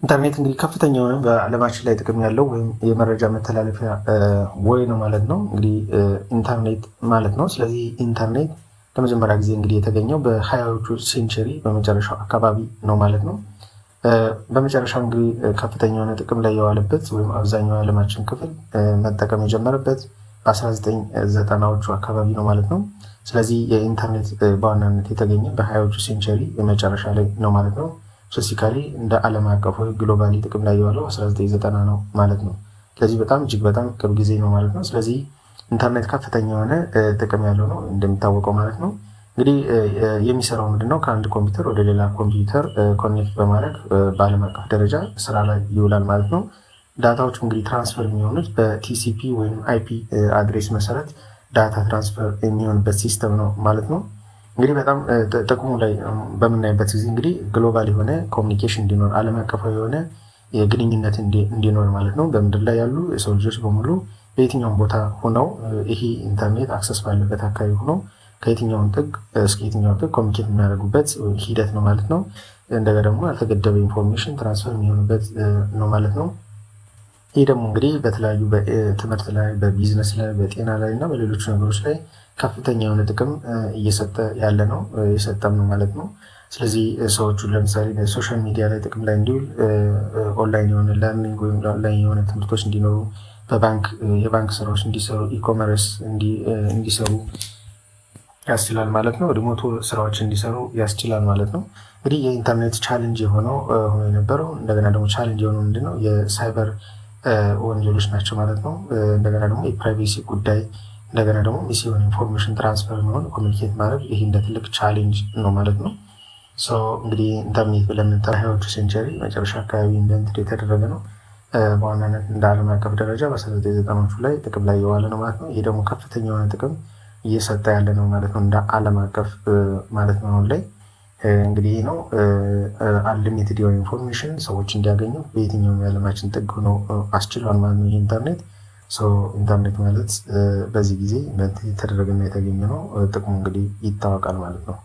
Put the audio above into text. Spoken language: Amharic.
ኢንተርኔት እንግዲህ ከፍተኛ የሆነ በዓለማችን ላይ ጥቅም ያለው ወይም የመረጃ መተላለፊያ ወይ ነው ማለት ነው። እንግዲህ ኢንተርኔት ማለት ነው። ስለዚህ ኢንተርኔት ለመጀመሪያ ጊዜ እንግዲህ የተገኘው በ20ዎቹ century በመጨረሻው አካባቢ ነው ማለት ነው። በመጨረሻው እንግዲህ ከፍተኛ የሆነ ጥቅም ላይ የዋለበት ወይም አብዛኛው የዓለማችን ክፍል መጠቀም የጀመረበት በ1990ዎቹ አካባቢ ነው ማለት ነው። ስለዚህ የኢንተርኔት በዋናነት የተገኘ በ20ዎቹ century የመጨረሻ ላይ ነው ማለት ነው። Specifically እንደ ዓለም አቀፍ ወይ globally ጥቅም ላይ የዋለው 1990 ነው ማለት ነው። ስለዚህ በጣም እጅግ በጣም ቅርብ ጊዜ ነው ማለት ነው። ስለዚህ ኢንተርኔት ከፍተኛ የሆነ ጥቅም ያለው ነው እንደሚታወቀው ማለት ነው። እንግዲህ የሚሰራው ምንድነው? ከአንድ ኮምፒውተር ወደ ሌላ ኮምፒውተር connect በማድረግ በዓለም አቀፍ ደረጃ ስራ ላይ ይውላል ማለት ነው። Data ዎቹ እንግዲህ transfer የሚሆኑት በ TCP ወይም IP address መሰረት data transfer የሚሆንበት system ነው ማለት ነው። እንግዲህ በጣም ጥቅሙ ላይ በምናይበት ጊዜ እንግዲህ global የሆነ communication እንዲኖር፣ ዓለም አቀፋዊ የሆነ የግንኙነት እንዲኖር ማለት ነው። በምድር ላይ ያሉ የሰው ልጆች በሙሉ በየትኛውም ቦታ ሆነው፣ ይሄ ኢንተርኔት access ባለበት አካባቢ ሆነው ከየትኛውም ጥግ እስከ የትኛው ጥግ communicate የሚያደርጉበት ሂደት ነው ማለት ነው። እንደገና ደግሞ ያልተገደበ information transfer የሚሆንበት ነው ማለት ነው። ይህ ደግሞ እንግዲህ በተለያዩ በትምህርት ላይ፣ በቢዝነስ ላይ፣ በጤና ላይ እና በሌሎች ነገሮች ላይ ከፍተኛ የሆነ ጥቅም እየሰጠ ያለ ነው፣ የሰጠም ነው ማለት ነው። ስለዚህ ሰዎቹ ለምሳሌ በ social media ላይ ጥቅም ላይ እንዲውል፣ ኦንላይን የሆነ learning ወይም ኦንላይን የሆነ ትምህርቶች እንዲኖሩ፣ በባንክ የባንክ ስራዎች እንዲሰሩ፣ e-commerce እንዲሰሩ ያስችላል ማለት ነው። Remote ስራዎች እንዲሰሩ ያስችላል ማለት ነው። እንግዲህ የኢንተርኔት challenge የሆነው ሆኖ የነበረው፣ እንደገና ደግሞ challenge የሆነው ምንድነው? የሳይበር ወንጀሎች ናቸው ማለት ነው። እንደገና ደግሞ የ privacy ጉዳይ፣ እንደገና ደግሞ miss የሆነ information transfer መሆን፣ communicate ማድረግ፣ ይህ እንደ ትልቅ challenge ነው ማለት ነው። እንግዲህ ኢንተርኔት ብለን የምንጠራው 20ዎቹ century መጨረሻ አካባቢ invent የተደረገ ነው። በዋናነት እንደ ዓለም አቀፍ ደረጃ በ1990ዎቹ ላይ ጥቅም ላይ የዋለ ነው ማለት ነው። ይሄ ደግሞ ከፍተኛ የሆነ ጥቅም እየሰጠ ያለ ነው ማለት ነው፣ እንደ ዓለም አቀፍ ማለት ነው። አሁን ላይ እንግዲህ ይህ ነው፣ unlimited የሆነ information ሰዎች እንዲያገኙ በየትኛውም የዓለማችን ጥግ ሆነው አስችሏል ማለት ነው። ይህ ኢንተርኔት፣ ኢንተርኔት ማለት በዚህ ጊዜ የተደረገና የተገኘ ነው። ጥቅሙ እንግዲህ ይታወቃል ማለት ነው።